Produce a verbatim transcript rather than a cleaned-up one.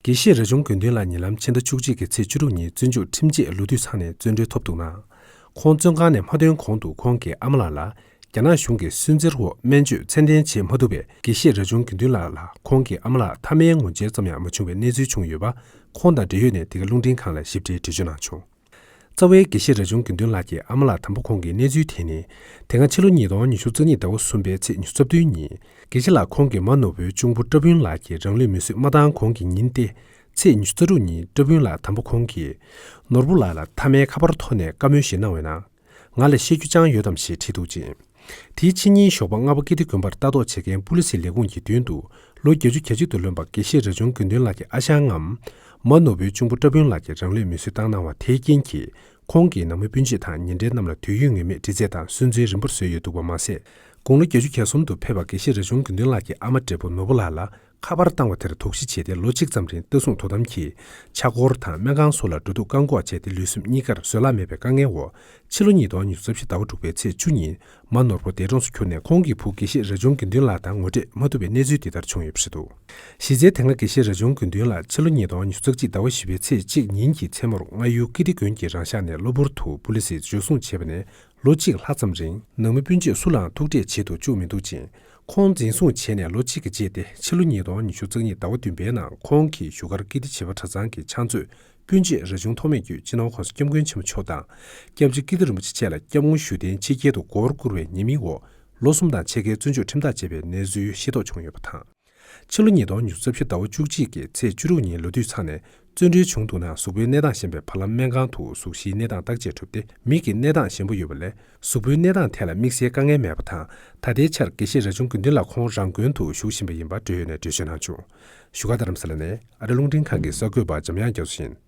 དགེ་བཤེས་རས་ཆུང་དགེ་འདུན་ལགས་ཉེ་ལམ་ཕྱི་ཟླ་བཅུ་གཅིག་གི་ཚེས་བཅུ་དྲུག་ཉིན་བཙོན་འཇུག་ཁྲིམས་ཆད་ལོ་དུས་ཚང་ནས་བཙོན་གྲོལ་ཐོབ་འདུག་ན། ཁོང་བཙོན་ཁང་ནས་མ་ཐོན་གོང་དུ་ཁོང་གི་ཨ་མ་ལགས་ལ་རྒྱ་ནག་གཞུང་གི་སུན་གཙེར་འོག་སྨན་བཅོས་ཚད་ལྡན་བྱེད་མ་ཐུབ་པས། དགེ་བཤེས་རས་ཆུང་དགེ་འདུན་ལགས་ལ་ཁོང་གི་ཨ་མ་ལགས་མཐའ་མའི་ངོ་མཇལ་ཙམ་ཡང་མ་བྱུང་བའི་གནས་ཚུལ་བྱུང་ཡོད་པ། ཁོང་དང་འབྲེལ་ཡོད་ནས་འདི་ག་རླུང་འཕྲིན་ཁང་ལ་ཞིབ་ཕྲའི་འགྲེལ་བརྗོད་གནང་བྱུང་། རྩ་བའི་དགེ་བཤེས་རས་ཆུང་དགེ་འདུན་ལགས་ཀྱི་ཨ་མ་ལགས་དམ་པ་ཁོང་གི་གནས་ཚུལ་དེ་ནི། དེ་སྔ་ཕྱི་ལོ་ཉིས་སྟོང་ཉི་ཤུ་རྩ་གཉིས་ཟླ་བ་གསུམ་པའི་ཚེས་ཉི་ཤུ་རྩ་བདུན་ཉིན། དགེ་བཤེས་ལགས་ཁོང་གི་མ་ནོར་བུའི་གཅུང་པོ་བཀྲ་ཕུན་ལགས་ཀྱིས་རང་ལུས་མེར་སྲེག་མ་བཏང་གོང་གི་ཉིན་ཏེ། ཚེས་ཉི་ཤུ་རྩ་དྲུག་ཉིན་བཀྲ་ཕུན་ལགས་དམ་པ་ཁོང་གིས། ནོར་བུ་ལགས་ལ་མཐའ་མའི་ཁ་པར་ཐོག་ནས་བཀའ་མོལ་ཞིག་གནང་བའི་ནང་། ང་ལ་བཤད་རྒྱུ་ཅང་ཡོད་དམ་ཞེས་དྲིས་འདུག་ཅིང་། དེའི་ཕྱི་ཉིན་ཞོགས་པ་སྔ་པོ་ཀིརྟི་དགོན་པར་ལྟ་རྟོག་བྱེད་མཁན་པུ་ལི་སིའི་ལས་ཁུངས་ཀྱི་མདུན་དུ། ལོ་བརྒྱད་ཅུ་གྱ་གཅིག་ཏུ་ལོན་པ་དགེ་བཤེས་རས་ཆུང་དགེ་འདུན་ལགས་ཀྱི་ཨ་ཞང་ངམ། མ་ནོར་བུའི་གཅུང་པོ་བཀྲ་ཕུན་ལགས་ཀྱིས་རང་ལུས་མེར་སྲེག་བཏང་གནང་བ་དེའི་རྐྱེན་གྱིས། ཁོང་གིས་ནང་མི་སྤུན་མཆེད་དང་ཉེ་འབྲེལ་རྣམས་ལ་དུས་ཡུན་ངེས་མེད་དྲི་རྩད་དང་སུན་གཙེར་རིམ་པར་བཟོས་ཡོད་འདུག་པ་མ་ཟད། དགུང་ལོ་བརྒྱད་ཅུ་གྱ་གསུམ་དུ་ཕེབས་པ་དགེ་བཤེས་རས་ཆུང་དགེ་འདུན་ལགས་ཀྱི་ཨ་མ་བགྲེས་པོ་ནོར་བུ་ལགས་ལ། ཁ་པར་བཏང་བ་དེར་དོགས་གཞི་བྱས་ཏེ་ལོ་གཅིག་ཙམ་རིང་ལྟ་སྲུང་དོ་དམ་གྱིས། ཕྱག་སྐོར་དང་སྨན་ཁང་སོགས་ལ་འགྲོ་འདུག་བཀག་འགོག་བྱས་ཏེ། ལུས་སེམས་གཉིས་ཀར་བཟོད་གླགས་མེད་པའི་དཀའ་ངལ་འོག་ཕྱི་ལོ་ཉིས་སྟོང་ཉི་ཤུ་རྩ་བཞི་ཟླ་བ་དྲུག་པའི་ཚེས་བཅུ་ཉིན། མ་ནོར་བུ་འདས་གྲོངས་སུ་གྱུར་ནས། ཁོང་གི་བུ་དགེ་བཤེས་རས་ཆུང་དགེ་འདུན་ལགས་དང་ངོ་འཕྲད་མ་ཐུབ་པའི་གནས་ཚུལ་འདི་ལྟར་བྱུང་ཡོད་པ་རེད་འདུག་གཞི་རྩའི་དེ་སྔ་དགེ་བཤེས་རས་ཆུང་དགེ་འདུན་ལགས་ཕྱི་ལོ་ཉིས་སྟོང་ཉི་ཤུ་རྩ་གཅིག་ཟླ་བ་བཞི་པའི་ཚེས་གཅིག་ཉིན་གྱི་མཚན་མོར་རྔ་ཡུལ་ཀིརྟི་དགོན་གྱི་རང་ཤག་ནས་གློ་བུར་དུ་པུ་ལི་སིས་འཇུ་བཟུང་བྱས་པ་ནས། ལོ་གཅིག་ལྷག་ཙམ་རིང་། ནང་མི་སྤུན་མཆེད་སུ་ལའང་ཐུག་འཕྲད་བྱེད་དུ་བཅུག་མི་འདུག་ཅིང་། ཁོང་འཛིན་བཟུང་བྱས་ནས་ལོ་གཅིག་གི་རྗེས་ཏེ། ཕྱི་ལོ་ཉིས་སྟོང་ཉི་ཤུ་རྩ་གཉིས་ཟླ་བ་བདུན་པའི་ནང་། ཁོང་གིས་བཞུགས་སྒར་ཀིརྟི་བྱེས་པ་གྲྭ་ཚང་གི་ཕྱག་མཛོད་སྤུན་མཆེད་རས་ཆུང་ཐོགས་མེད་བརྒྱུད། སྤྱི་ནོར་༸གོང་ས་༸སྐྱབས་མགོན་ཆེན་པོ་མཆོག་དང་། སྐྱབས་རྗེ་ཀིརྟི་རིན་པོ་ཆེ་བཅས་ལ་སྐྱབས་མགོན་ཞུ་རྟེན་ཆེ་བསྐྱེད་དུ་མགོ་བོར་བཀུར་བའི་ཉེས་མིང་འོག་ལོ་གསུམ་དང་ཕྱེད་ཀའི་བཙོན་འཇུག་ཁྲིམས་ཐག་བཅད་པའི་གནས་ཚུལ་ཤེས་རྟོགས་བྱུང་ཡོད་པ་དང་། ཕྱི་ལོ་ཉིས་སྟོང་ཉི་ཤུ་རྩ་བཞི་ཟླ་བ་བཅུ་གཅིག་གི་ཚེས་བཅུ་དྲུག་ཉིན་ལོ་དུས་ཚང་ནས་བཙོན་གྲོལ་བྱུང་འདུག་ན། གཟུགས་པོའི་གནས་སྟངས་ཞན་པས་བར་ལམ་སྨན་ཁང་དུ་གཟུགས་གཞིའི་གནས་སྟངས་བརྟག་དཔྱད་གྲུབ་སྟེ། མིག་གི་གནས་སྟངས་ཞན་པོ་ཡོད་པ་ལས། གཟུགས་པོའི་གནས་སྟངས་ཐད་ལ་དམིགས་བསལ་དཀའ་ངལ་མེད་པ་དང་། ད་ལྟའི་ཆར་དགེ་བཤེས་རས་ཆུང་དགེ་འདུན་ལགས་ཁོང་རང་དགོན་དུ་བཞུགས་བཞིན་པ་ཡིན་པ་འབྲེལ་ཡོད་ནས་འགྲེལ་བརྗོད་གནང་བྱུང་། བཞུགས་སྒར་རྡ་རམ་ས་ལ་ནས་ཨ་རི་རླུང་འཕྲིན་ཁང་གི་གསར་འགོད་པ་འཇམ་དབྱངས་རྒྱ་མཚོ་ཡིན།